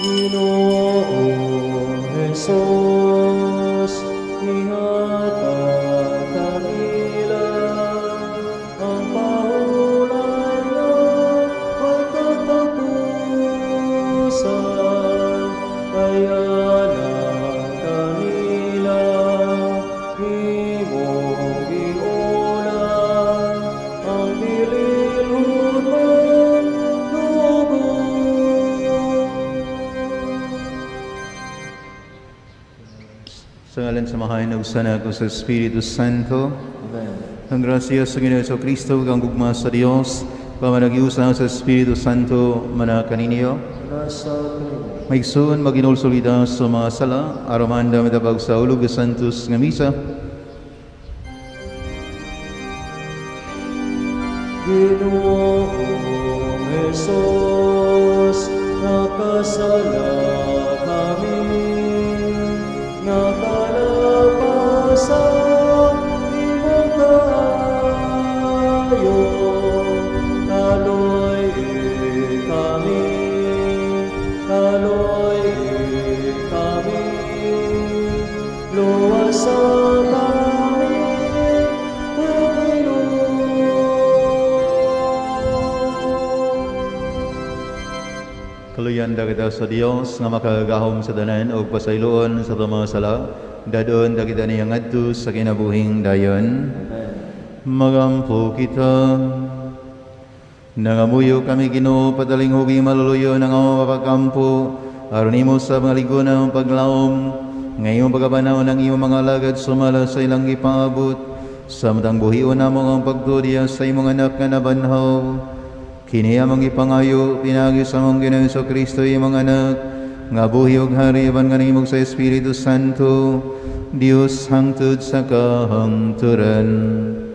Ginoong Jesus, ihatag kanila ang pahuray nga way katapusan, kay alang kanila imong giuna ang bililhon mong dugo. Sa ngalan sa Amahan ug sa Anak ug sa Espiritu Santo. Amen. Ang grasya sa Ginoong Kristo ug ang gugma sa Dios, pamanagiusa sa Espiritu Santo mana kaninyo. Nasa kanimo. Maigsoon, maghinulsol kita sa mga sala, aron maandam kita pagsaulog sa Santos nga Misa. Ginoong Jesus, nakasala kami, nakalapas sa imong kaayo, kaloy-i kami, kaloy-i kami, luwasa kami, O Ginoo. Kaluyan kita sa Dios nga makagagahom sa tanan ug pasayloon sa atong mga sala, dad-on ta kita niya ngadto sa kinabuhing dayon. Amen. Magampo kita. Nangamuyo kami, Ginoo, padalinghugi maluluyo ng among mapagkampo aron nimo sa mga ligon ang paglaom ngayong pagkabanaw ng iyong mga alagad sumala sa ilang ipaabot samtang buhion namo ang pagtuo sa imong anak nga nabanhaw. Kini among ipangayo pinaagi sa among Ginoong Kristo, imong anak, nga buhi ug hari uban kanimo sa Espiritu Santo, Dios hangtod sa kahangturan. Amen.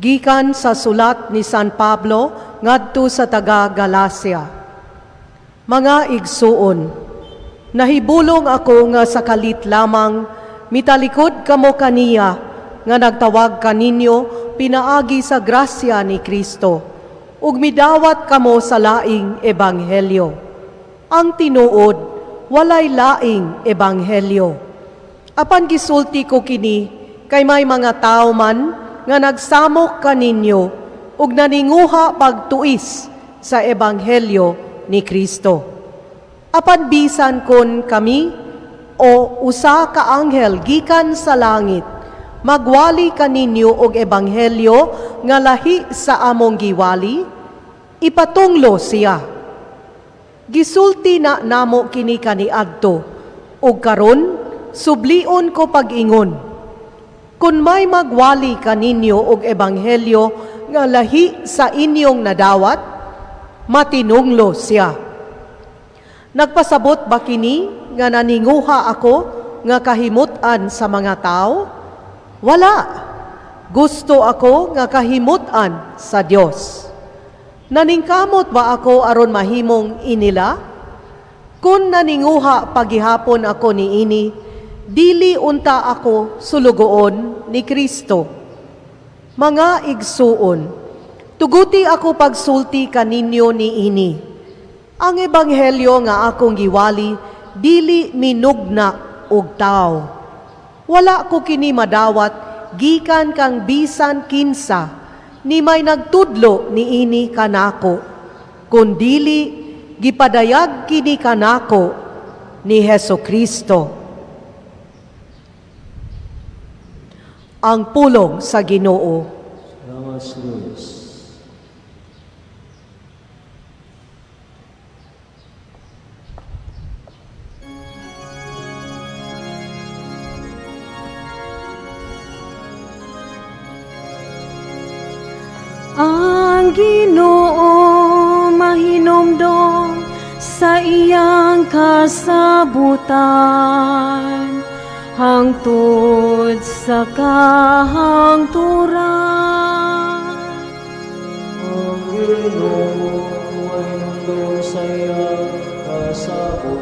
Gikan sa sulat ni San Pablo ngadto sa taga Galacia. Mga igsuon, nahibulong ako nga sa kalit lamang mitalikod kamo kaniya nga nagtawag kaninyo pinaagi sa grasya ni Kristo ug midawat kamo sa laing ebanghelyo. Ang tinuod, walay laing ebanghelyo. Apan gisulti ko kini kay may mga tao man nga nagsamok kaninyo ug naninguha pagtuis sa ebanghelyo ni Kristo. Apan bisan kon kami o usa ka anghel gikan sa langit magwali kaninyo og ebanghelyo nga lahi sa among giwali, ipatunglo siya. Gisulti na namo kini kaniadto, ug karon sublion ko pag-ingon. Kung may magwali kaninyo og ebanghelyo nga lahi sa inyong nadawat, matinunglo siya. Nagpasabot ba kini nga naninguha ako nga kahimut-an sa mga tao? Wala. Gusto ako nga kahimut-an sa Dios. Naningkamot ba ako aron mahimong inila? Kung naninguha pagihapon ako niini, dili unta ako sulugoon ni Kristo. Mga igsuon, tuguti ako pagsulti kaninyo niini. Ang ebanghelyo nga akong giwali, dili minugna og tao. Wala ko kini madawat gikan kang bisan kinsa ni may nagtudlo niini kanako, kundili gipadayag kini kanako ni Heso Kristo. Ang pulong sa Ginoo. Salamat sa Diyos. Ang Ginoo mahinumdom sa iyang kasabutan hangtod sa kahangturan. Ang Ginoo mahinumdom sa iyang kasabutan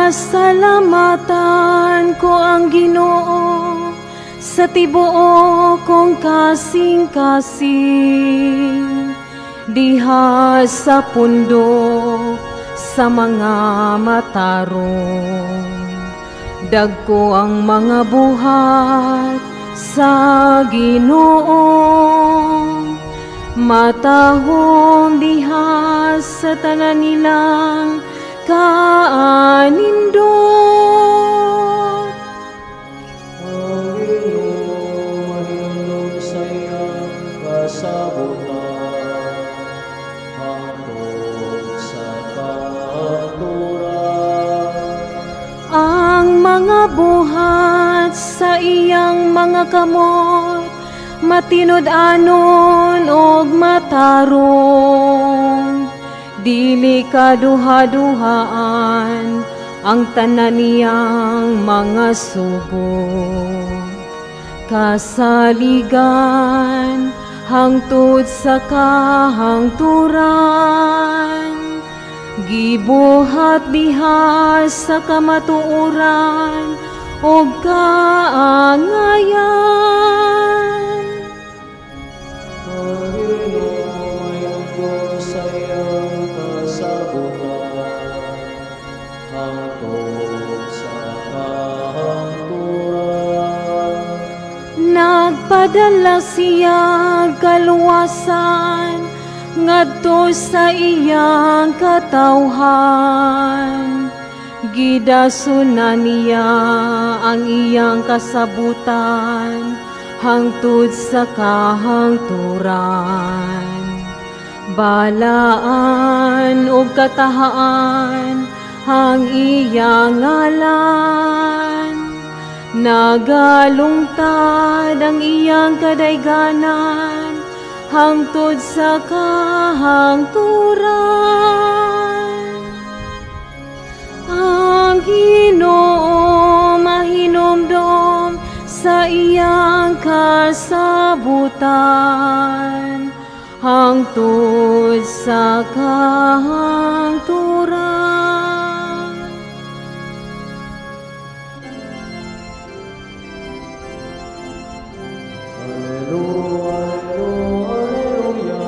Pasalamatan ko ang Ginoo sa tibuok kong kasing-kasing diha sa pundok sa mga matarong. Dagko ang mga buhat sa Ginoo, matahom diha sa tanan nilang kaanindot. Ang Ginoo mahinumdom sa iyang kasabutan hangtod sa kahangturan. Ang mga buhat sa iyang mga kamot matinud-anon og matarong. Dili kaduha-duhaan ang tanan niyang mga sugo. Kasaligan hangtod sa kahangturan, gibuhat diha sa kamatuoran ug kaangayan. Ang Ginoo mahinumdom sa iyang kasabutan hangtod sa kahangturan. Nagpadala siya kaluwasan ngadto sa iyang katawhan. Gidason na niya ang iyang kasabutan hangtod sa kahangturan. Balaan ug katahaan ang iyang ngalan. Nagalungtad ang iyang kadayganan hangtod sa kahangturan. Ang Ginoo mahinumdom sa iyang kasabutan hangtod sa kahangturan. Alleluia, alleluia,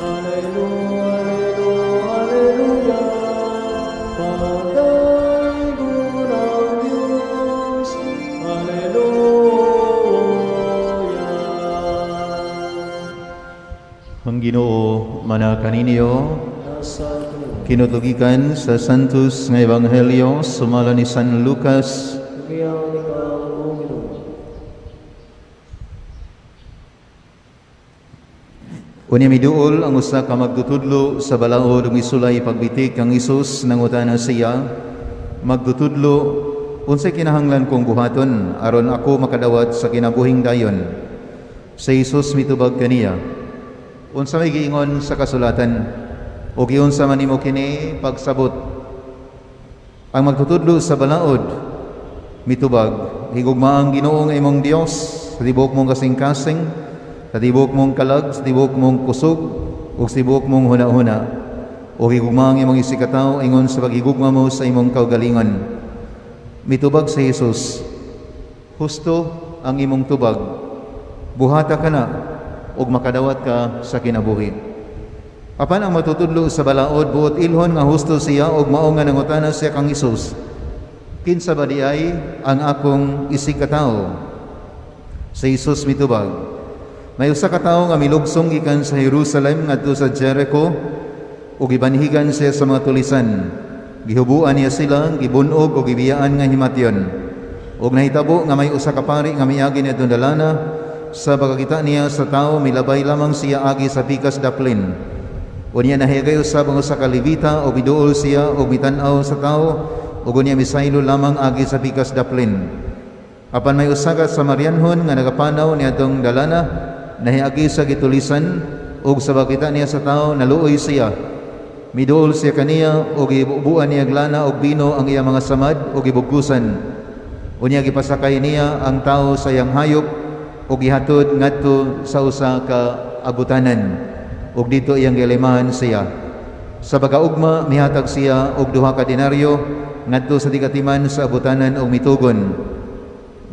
alleluia, alleluia, alleluia. Pagdaygon ang Diyos. Alleluia. Ang Ginoo mana kaninyo. Nasa tuwa. Kinutlo gikan sa Santos nga Ebanghelyo sumala ni San Lucas. Dunggian ikaw, O Ginoo. Unya miduol ang usa ka magtutudlo sa balaod ug misulay pagbitik kang Hesus. Nangutana siya, "Magtutudlo, unsay kinahanglan kong buhaton aron ako makadawat sa kinabuhing dayon?" Si Hesus mitubag kaniya, "Unsa may giingon sa kasulatan o giunsa man nimo kini pagsabot?" Ang magtutudlo sa balaod mitubag, "Higugmaa ang Ginoo nga imong Dios sa tibuok mong kasing-kasing, sa tibuok mong kalag, sa tibuok mong kusog, ug sa tibuok mong huna-huna. Ug higugmaa ang imong isigkatawo ingon sa paghigugma mo sa imong kaugalingon." Mitubag si Jesus, "Husto ang imong tubag. Buhata kana ug makadawat ka sa kinabuhi." Apan ang matutudlo sa balaod buot ilhon nga husto siya ug mao nga nangutana siya kang Hesus, "Kinsa ba diay ang akong isigkatawo?" Si Jesus mitubag, "May usa ka tawo nga milugsong gikan sa Jerusalem ngadto sa Jericho ug gibanhigan siya sa mga tulisan. Gihubuan niya sila, gibunog ug gibiyaan nga himatyon. Ug nahitabo nga may usa ka pari nga miagi niadtong dalana. Sa pagkakita niya sa tawo, milabay lamang siya agi sa pikas daplin. Unya nahigay usab ang usa ka Levita ug miduol siya ug mitan-aw sa tawo ug unya misaylo lamang agi sa pikas daplin. Apan may usa ka Samarianhon nga nagapanaw niadtong dalana, nahiagi sa gitulisan ug sa pagkita niya sa tawo, naluoy siya. Miduol siya kaniya ug gibubuan niya lana ug bino ang iya mga samad ug gibugkusan. Unya gipasakay niya ang tawo sa iyang hayop ug gihatod ngadto sa usa ka abutanan ug didto iyang gilimahan siya. Sa pagkaugma, mihatag siya og 2 ka denaryo ngadto sa tigatiman sa abutanan og mitugon,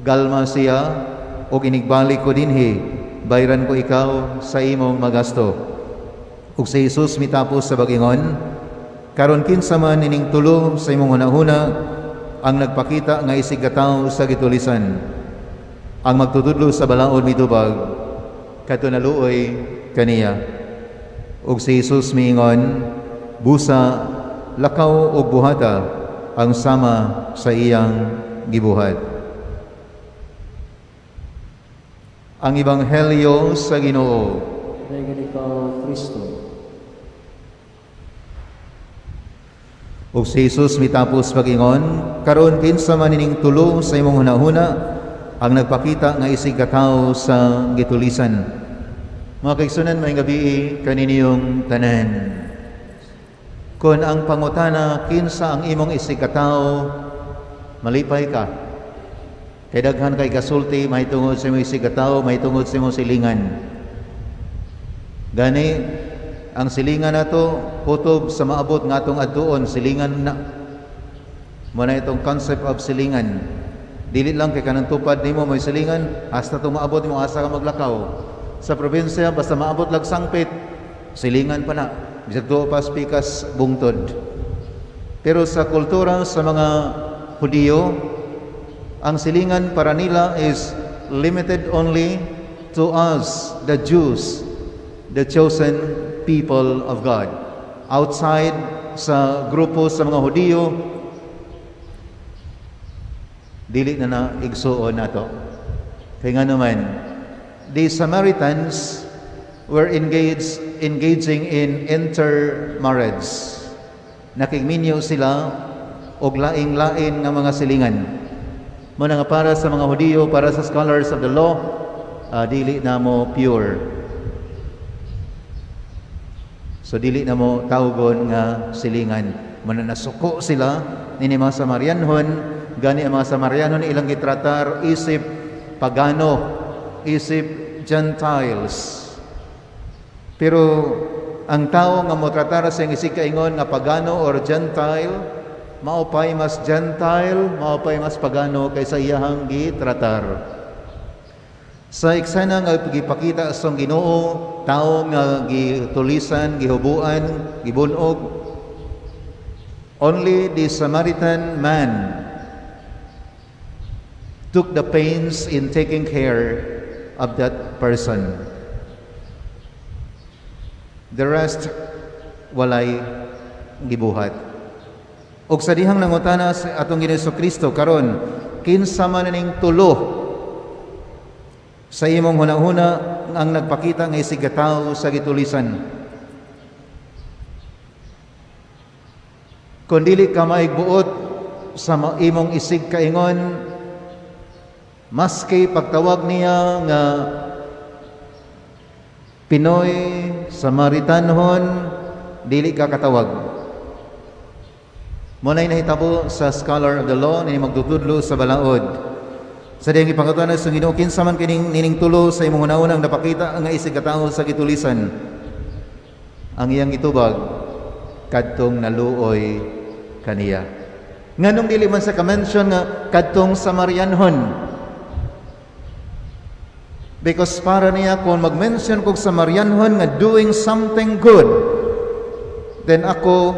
"Galma siya og inigbalik ko dinhi, bayran ko ikaw sa imong magasto." Ug si Jesus mitapos sa pag-ingon, "Karon, kinsa man ining tulo sa imong hunahuna ang nagpakita nga isig katawo sa gitulisan?" Ang magtutudlo sa balaod mitubag, "Kadto naluoy kaniya." Ug si Jesus miingon, "Busa, lakaw og buhata ang sama sa iyang gibuhat." Ang Ebanghelyo sa Ginoo. Daghang ikaw, Kristo. Ug si Jesus mitapos pag-ingon, "Karon, kinsa man ining tulo sa imong hunahuna ang nagpakita nga isig katawo sa gitulisan?" Mga kaigsuonan, maayong gabii kaninyong tanan. Kung ang pangutana kinsa ang imong isig katawo, malipay ka. Kay daghan kay kasulti mahitungod sa imong isig katawo, mahitungod sa imong silingan. Gani ang silingan nato kutob sa maabot nga atong adtuon, silingan na. Mao na itong concept of silingan. Dili lang kay kanang tupad nimo may silingan, hasta to maabot nimo asa ka maglakaw. Sa probinsya, basta maabot lag sangpit, silingan pa na. Bisag duo pa pikas bungtod. Pero sa kultura sa mga Hudiyo, ang silingan para nila is limited only to us, the Jews, the chosen people of God. Outside sa grupo sa mga Hudiyo, dili na na igsuon nato. Kay nga naman, the Samaritans were engaging in intermarriage. Nakigminyo sila og laing-lain nga mga silingan. Mao na nga para sa mga Hudiyo, para sa scholars of the law, dili na mo pure. So dili na mo tawgon nga silingan. Mao na nasuko sila nini mga Samarianhon, gani ang mga Samarianhon ilang gitratar isip pagano, isip Gentiles. Pero ang tao nga motratar sa iyang isig kaingon nga pagano or Gentile, mao pa'y mas Gentile, mao pa'y mas pagano kaysa iyahang gitratar. Sa eksena nga gipakita sa Ginoo, tao nga gitulisan, gihubuan, gibunog, only the Samaritan man took the pains in taking care of that person. The rest, walay gibuhat. Og sa dihang nangutana sa atong Ginoo Kristo, "Karon, kinsa man ning tulo sa imong hunahuna ang nagpakita nga isig katawo sa gitulisan?" Kung dili ka maigbuot sa imong isig kaingon, maski pagtawag niya nga Pinoy, Samaritanhon, dili ka katawag. Mao na'y nahitabo sa scholar of the law ni magtutudlo sa balaod. Sa diyang ipangutana sa Ginoo, "Kinsa man kining nining tulo sa imong hunahuna ang napakita nga isig katawo sa gitulisan?" Ang iyang gitubag, "Kadtong naluoy kaniya." Nganong dili man sa ka-mention nga kadtong Samarianhon? Because para niya, kung mag-mention kog Samarianhon nga doing something good, then ako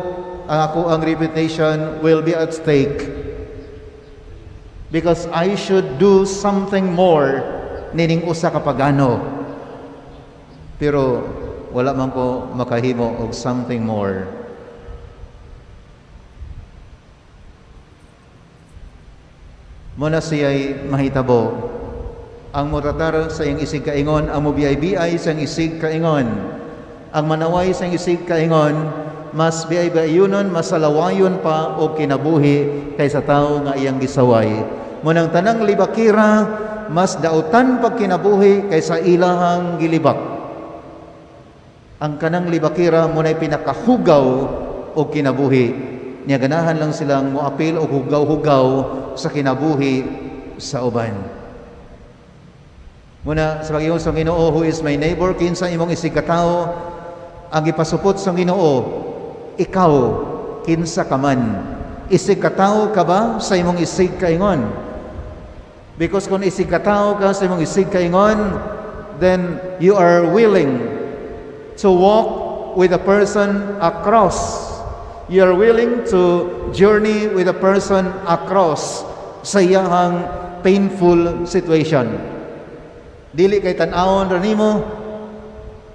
ang reputation will be at stake. Because I should do something more nining usa ka pagano. Pero wala man ko makahimo og something more. Muna siya'y mahitabo. Ang motratar sa iyang isig kaingon, ang mobiyay-biyay sa iyang isig kaingon, ang manaway sa iyang isig kaingon, mas biyay-biyayunon, mas salawayon pa og kinabuhi kaysa tawo nga iyang gisaway. Munang tanang libakira, mas dautan pag kinabuhi kaysa ilahang gilibak. Ang kanang libakira muna'y pinakahugaw og kinabuhi. Niya ganahan lang silang moapil og hugaw-hugaw sa kinabuhi sa uban. Muna sa pag-ingon sa Ginoo, "Who is my neighbor?" Kinsa imong isig katawo? Ang gipasupot sa Ginoo, ikaw, kinsa ka man. Isig katawo ka ba sa imong isig kaingon? Because kung isig katawo ka sa imong isig kaingon, then you are willing to walk with a person across. You are willing to journey with a person across sa iyahang painful situation. Dili kay tan-awon ra nimo,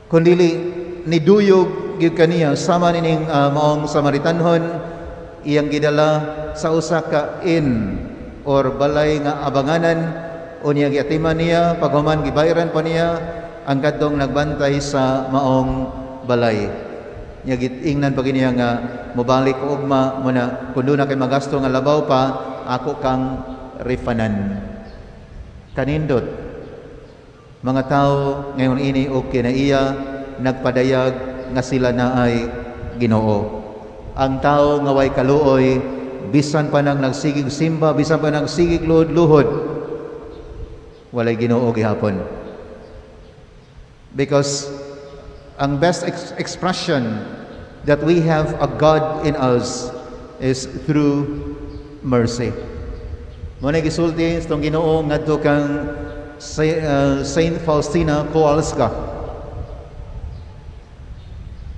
kundili niduyog gyud kaniya sama nining maong Samaritanhon, iyang gidala sa usa ka inn or balay nga abanganan, unya giatiman niya, paghuman gibayaran pa niya ang kadtong nagbantay sa maong balay. Nya giingnan pa niya nga mobalik ko ugma muna kun duna kay magasto nga labaw pa, ako kang refundan. Kanindot mga tao ngayon ini og kinaiya nagpadayag nga sila na ay Ginoo. Ang tao nga way kaluoy, bisan pa nang nagsigig simba, bisan pa nang sigig luhod-luhod, walay Ginoo gihapon. Because ang best expression that we have a God in us is through mercy. Mao na gisulti sa Ginoo ngadto kang Saint Faustina Kowalska.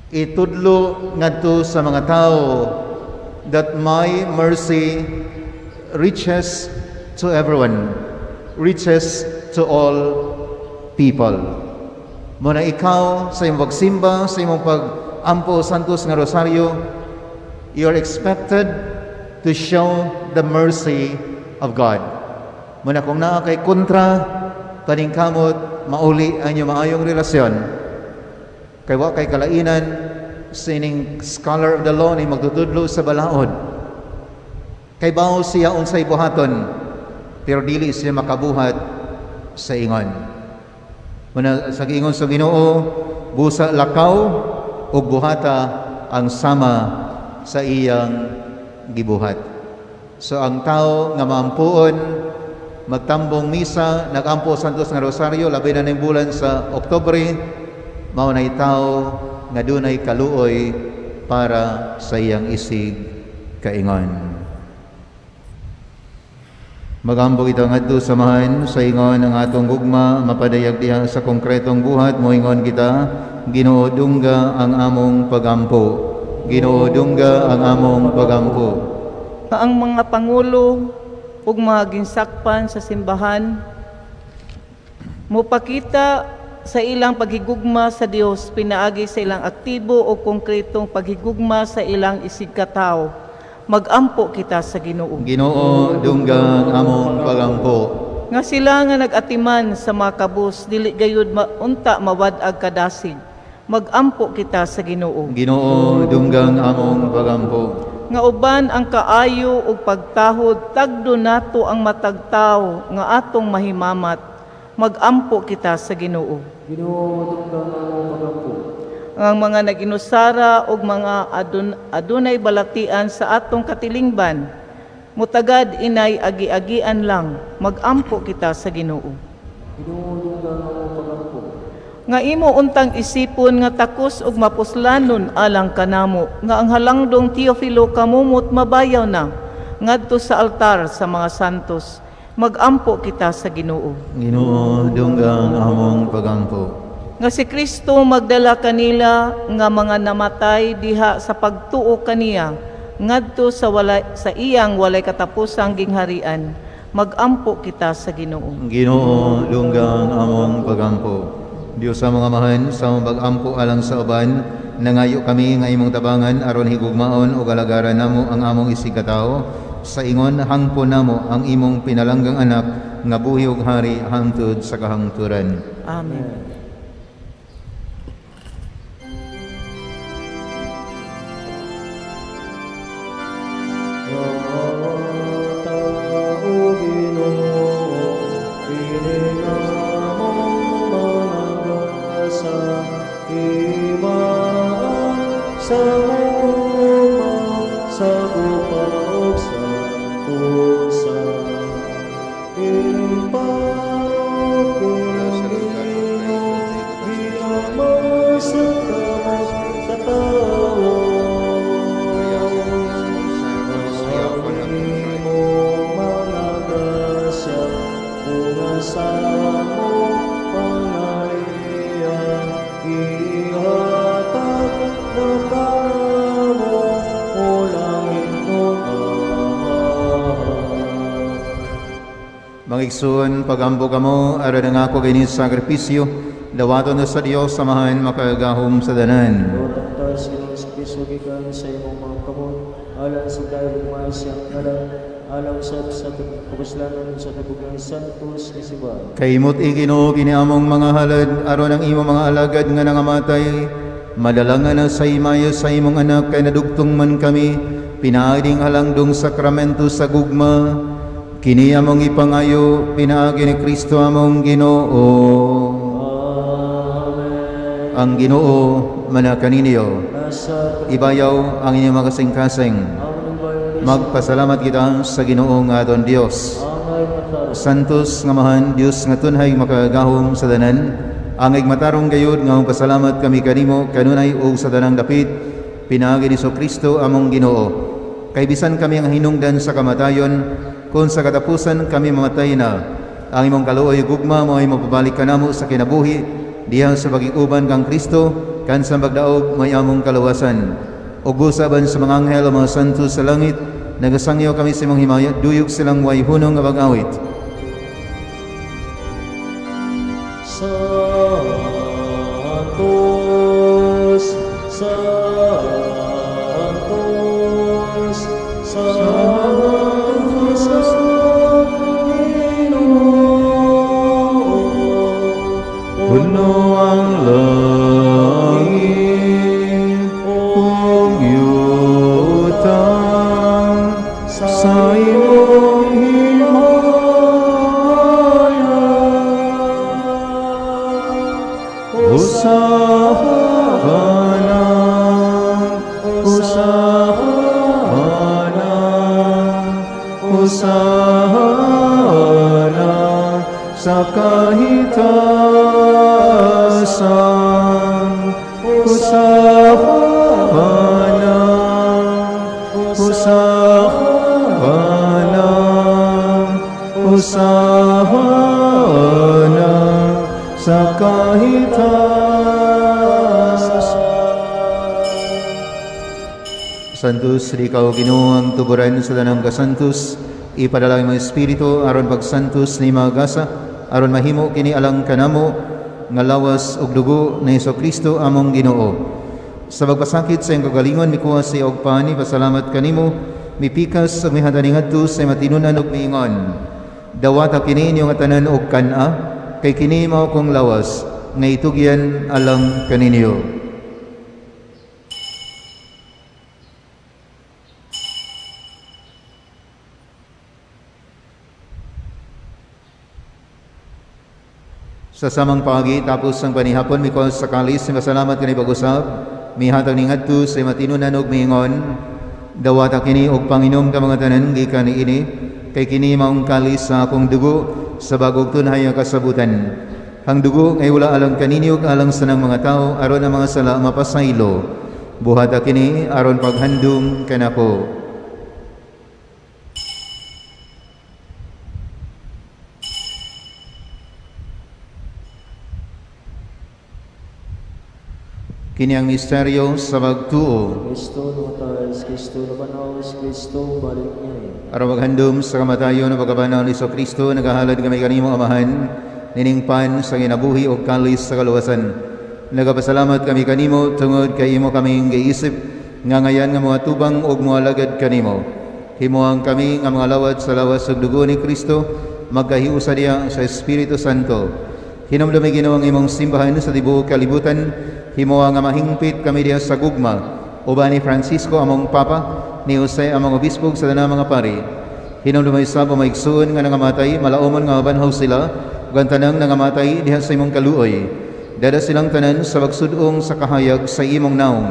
Itudlo ngadto sa mga tao that my mercy reaches to everyone, reaches to all people. Mao na ikaw sa imong pagsimba, sa imong pag-ampo Santos nga Rosaryo, you are expected to show the mercy of God. Mao na kung naa kay kontra, paningkamot, mauli ang inyong maayong relasyon. Kay wa kay kalainan sining scholar of the law ni magtutudlo sa balaod. Kay bawo siya unsay buhaton, pero dili siya makabuhat sa ingon. Mao na sa giingon sa Ginoo, busa lakaw ug buhata ang sama sa iyang gibuhat. So ang tao nga maampuon, magtambong misa, nagampo Santos nga Rosaryo, labi na ning bulan sa Oktubre, mao nay tao nga dunay kaluoy para sa iyang isig kaingon. Magampo kita ngadto sa Amahan sa ingon ang atong gugma mapadayag diha sa konkretong buhat. Moingon kita, Ginoo, dungga ang among pagampo. Ginoo, dungga ang among pagampo. Nga ang mga pangulo ug mga ginsakpan sa simbahan mopakita sa ilang paghigugma sa Dios pinaagi sa ilang aktibo o konkretong paghigugma sa ilang isigkatawo. Magampo kita sa Ginoo. Ginoo, dungga ang among pagampo. Nga sila nga nag-atiman sa mga kabus dili gayud unta mawad-ag kadasig. Magampo kita sa Ginoo. Ginoo, dungga ang among pagampo. Nga uban ang kaayo ug pagtahod, tagdo nato ang matag tawo nga atong mahimamat. Magampo kita sa Ginoo. Ginoo, dungga ang among pagampo. Ang mga nag-inusara ug mga adunay balatian sa atong katilingban mutagad inay agi-agian lang. Magampo kita sa Ginoo. Ginoo, dungga ang among pagampo. Nga imo untang isipon nga takos ug mapuslanon alang kanamo nga ang halangdong Teofilo Camomot mabayaw na ngadto sa altar sa mga santos. Magampo kita sa Ginoo. Ginoo, dungga ang among pagampo. Nga si Kristo magdala kanila nga mga namatay diha sa pagtuo kaniya ngadto sa iyang walay katapusang gingharian. Magampo kita sa Ginoo. Ginoo, dungga ang among pagampo. Diyos sa mga Amahan, sa among pag-ampo alang sa uban, nangayo kami nga imong tabangan aron higugmaon ug alagaran namo ang among isigkatawo. Sa ingon hangpon namo ang imong pinalanggang anak nga buhi ug hari hangtod sa kahangturan. Amen. Tao, Ginoo, kini among managasa, himaa sa gugma, sa gupa ug sa pusa. Ining parokya Ginoo, Mga igsoon, pagampo kamo, aron ang ako kini sakripisyo, dawaton na sa Dios Amahan makagahom sa tanan. O taktas kining sakripisyo gikan sa imong mga kamot, alang sa dayon mga siyang ngalan, alang sab sa kapuslanan sa tibuok santos nga simbahan. Kahimuti, Ginoo, kini among mga halad, aron ang imong mga alagad nga nangamatay, madalangan na sa himaya sa imong anak, kay nadugtong man kami, pinaaging halangdong sakramento sa gugma, kini among ipangayo, pinaagi ni Kristo among Ginoo. Amen. Ang Ginoo manakaninyo. Nasa Ibayaw ang inyong mga kasing-kasing. among bayon Magpasalamat kita sa Ginoo nga aton Dios. Angay matarong. Santos nga Amahan, Dios nga tunhay makagahom sa tanan, angay matarong gayud nga pasalamat kami kanimo kanunay ug sa tanang dapit, pinaagi ni Kristo among Ginoo. Kay bisan kami ang hinungdan sa kamatayon, kung sa katapusan kami mamatay na, ang imong kaluoy gugma mo ay mapabalik kanamo sa kinabuhi, diha sa pagig-uban kang Kristo, kan sa pagdaog may among kaluwasan. Ug usaban sa mga anghel o mga santo sa langit, nagasangyaw kami sa imong himaya, duyog silang way hunong nga pag-awit. Santos, Santos, Santos sa Ginoo. Puno ang langit ug yuta sa imong himaya. Hosana, Hosana, Hosana sa kahitasan. Hosana, Hosana, Hosana sa kahitasan. Santos, ikaw Ginoo ang tuburan sa tanang kasantos, ipadala ang imong espiritu aron pagsantos ni mga gasa, aron mahimo kini alang kanamo nga lawas ug dugo ni Kristo among Ginoo. Sa pagpasakit sa iyang kagalingon mikuha siya og pani, pasalamat kanimo, mipikas ug mihatag ngadto sa matinunan ug miingon. Dawata kini inyong tanan og kan-a, kay kini mao akong lawas nga itugyan alang kaninyo. Sa samang paagi tapos ang panihapon mikuha sa kalis, masalamat kani pag-usab, mihatag ni ngadto sa matinunan og miingon. Dawata kini og panginom ka mga tanan gikan niini, kay kini maong kalis sa akong dugo sa bagong tunhay nga kasabutan. Ang dugo ngay wala alang kaninyo ug alang sa nang mga tao aron ang mga sala mapasaylo. Buhata kini aron paghandom kanako. Kini ang misteryo sa pagtuo. Kristo namatay, Kristo nabanhaw, Kristo balik niya. Aron maghandom sa kamatayon ug pagkabanhaw ni Kristo, nagahalad kami kanimo Amahan, nining pan sa kinabuhi ug kalis sa kaluwasan. Nagapasalamat kami kanimo tungod kay imo kaming giisip nga ngayan nga mga tubang ug moalagad kanimo. Himuang kami nga mga lawad sa lawas ug dugo ni Kristo, magkahiusa diha sa Espiritu Santo. Hinumdumi, Ginoo, ang imong simbahan sa tibuok kalibutan, himoa nga mahingpit kami diha sa gugma, uban ni Francisco among Papa, ni Jose among Obispo ug sa tanang mga pari. Hinumdumi sab ang mga igsuon nga nangamatay, malaumon nga mabanhaw sila, ug ang tanang nangamatay diha sa imong kaluoy. Dada silang tanan sa pagsud-ong sa kahayag sa imong naong.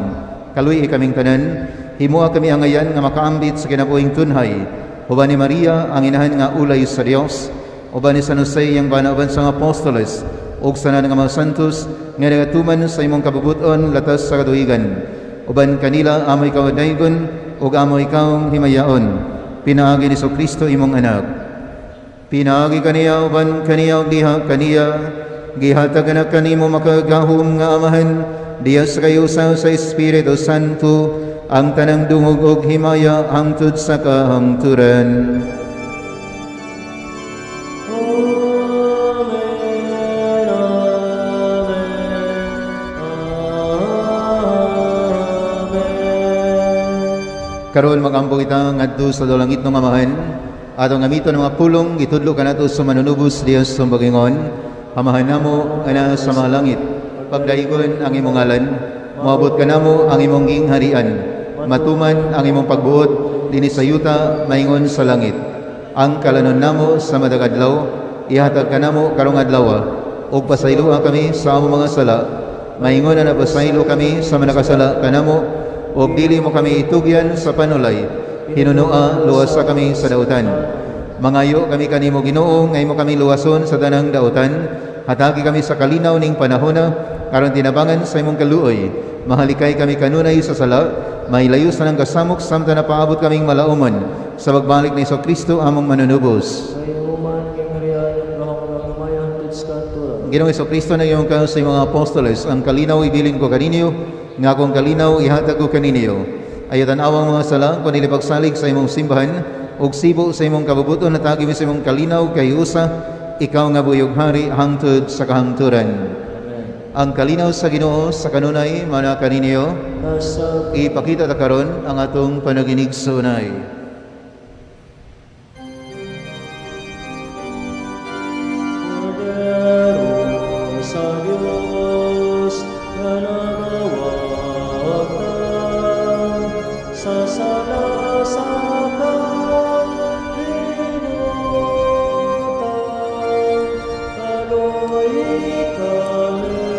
Kaluy-i kaming tanan, himoa kami angayan nga makaambit sa kinabuhing tunhay. Uban ni Maria, ang inahan nga ulay sa Dios, uban ni San Jose iyang bana uban sa mga apostoles, ug sa nga mga santos nga nagatuman sa imong kabubuton latas sa katuigan. Uban kanila amo ikaw daygon ug amo ikaw himayaon. Pinaagi ni Kristo imong anak. Pinaagi kaniya uban kaniya ug diha kaniya gihatag na kanimo makagahom nga Amahan diha sa kahiusa sa Espiritu Santo ang tanang dungog ug himaya hangtod sa kahangturan. Amen. Karon magampo kita ngadto sa langitnong Amahan. Atong gamiton ang mga pulong gitudlo kanato sa manunubos diha sa pagingon. Amahan namo nga naa sa mga langit. Pagdaygon ang imong ngalan, moabot kanamo ang imong gingharian. Matuman ang imong pagbuot dinhi sa yuta maingon sa langit. Ang kalanon namo sa matag adlaw ihatag kanamo karong adlaw, ug pasayloa kami sa among mga sala maingon na napasaylo kami sa mga nakasala kanamo, ug dili mo kami itugyan sa panulay, hinunoa luwasa kami sa dautan. Mangayo kami kanimo, Ginoo, nga imo kami luwason sa tanang dautan. Hatagi kami sa kalinaw ning panahona aron tinabangan sa imong kaluoy mahalikay kami kanunay sa sala, mailayo sa nang kasamok samtang napaabot kaming malauman sa pagbalik ni Kristo among manunubos. Sa iyo man gingharian, ang gahom, ang kamay, hangtod sa kanturan. Ginoong Kristo, nag-ingon ka sa imong mga apostoles, "Ang kalinaw ibilin ko kaninyo, nga akong kalinaw ihatag ko kaninyo." Ayaw tan-awang mga sala, kundi pagsalig sa imong simbahan, ug sibo sa imong kabubut-on na tagi sa imong kalinaw kay usa, ikaw nga buhi ug hari hangtod sa kahangturan. Amen. Ang kalinaw sa Ginoo sa kanunay mana kaninyo. Nasa Ipakita ta karon ang atong panaginigsunay. Kordero sa Diyos nga nagawagtang sa sala sa kalibutan. Kaluoyi kami,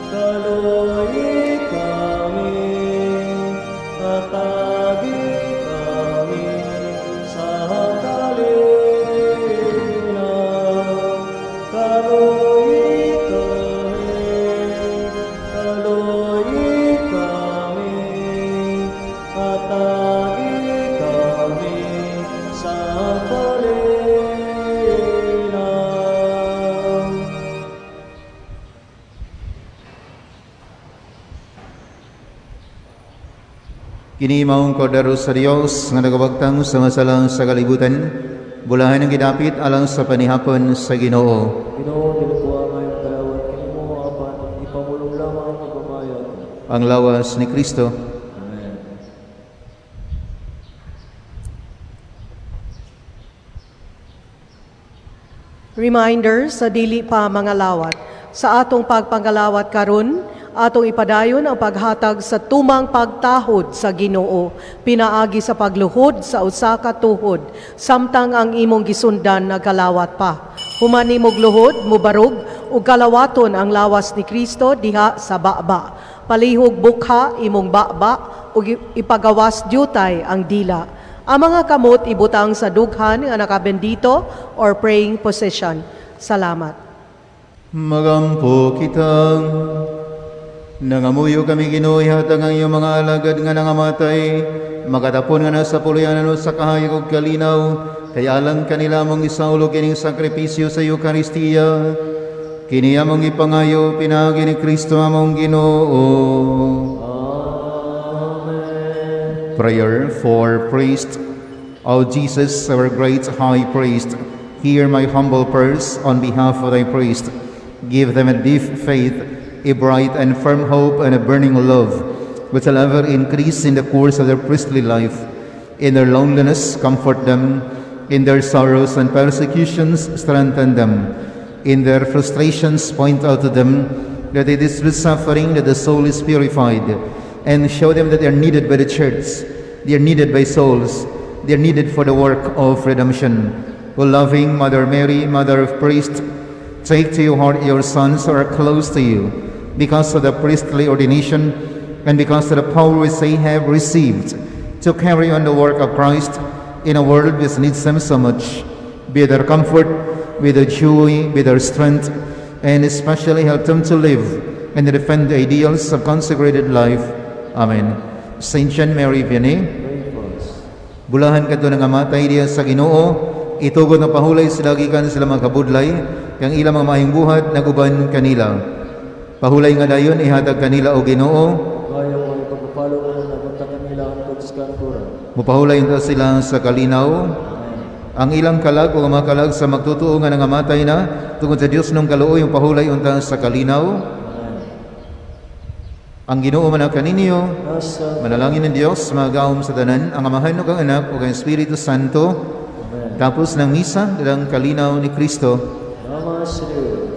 kaluoyi kami, hatagi kami sa kalinaw. Kaluoyi kami, kaluoyi kami, hatagi kami sa kalinaw. Kini maong kordero sa Dios nga nagawagtang sa masala sa kalibutan, bulahan ang gidapit alang sa panihapon sa Ginoo. Ginoo, dili ko angay ang kalawat kanimo, apan ipamulong lamang ang pagmamayo ko. Ang lawas ni Kristo. Amen. Reminder sa dili pa mangalawat. Sa atong pagpangalawat karon, atong ipadayon ang paghatag sa tumang pagtahod sa Ginoo, pinaagi sa pagluhod sa usa ka tuhod, samtang ang imong gisundan nagkalawat pa. Human nimog luhod, mubarog ug kalawaton ang lawas ni Kristo diha sa baba. Palihog bukha imong baba ug ipagawas dyutay ang dila. Ang mga kamot ibutang sa dughan nga nakabendito or praying position. Salamat. Magampo kita. Nangamuyo kami, Ginoo, ihatag ang iyong mga alagad nga nangamatay, makatapon nga nasa puloy-anan sa kahayag ug kalinaw, kay alang kanila among isaulog kining sakripisyo sa Eukaristiya. Kini among ipangayo pinaagi ni Kristo among Ginoo. Amen. Prayer for priest. O Jesus, our great high priest, hear my humble prayers on behalf of thy priest. Give them a deep faith, a bright and firm hope, and a burning love, which shall ever increase in the course of their priestly life. In their loneliness, comfort them. In their sorrows and persecutions, strengthen them. In their frustrations, point out to them that it is through suffering that the soul is purified, and show them that they are needed by the church, they are needed by souls, they are needed for the work of redemption. O loving Mother Mary, Mother of priests, take to your heart your sons who are close to you, because of the priestly ordination and because of the power which they have received to carry on the work of Christ in a world which needs them so much. Be their comfort, be their joy, be their strength, and especially help them to live and defend the ideals of consecrated life. Amen. Saint John Mary Vianney, Pray for us. bulahan kadto nangamatay diha sa Ginoo, itugot na pahulay sila gikan sila mga kabudlay, kang ilang mga maayong buhat naguban kanila. Pahulay nga dayon ihatag kanila, o Ginoo. Kaya mo ipagpapalo mo na nagunta kanila hangtod sa kanturan. Mupahulay unta sila sa kalinaw. Amen. Ang ilang kalag o mga kalag sa magtotoo nga nangamatay na tungod sa Dios nung kaluoy, pahulay unta sa kalinaw. Amen. Ang Ginoo man kaninyo, Nasa manalangin ng Dios, magahom sa tanan, ang Amahan ug ang Anak ug ang Espiritu Santo. Amen. Tapos ng misa, dalang kalinaw ni Kristo. Salamat sa Diyos.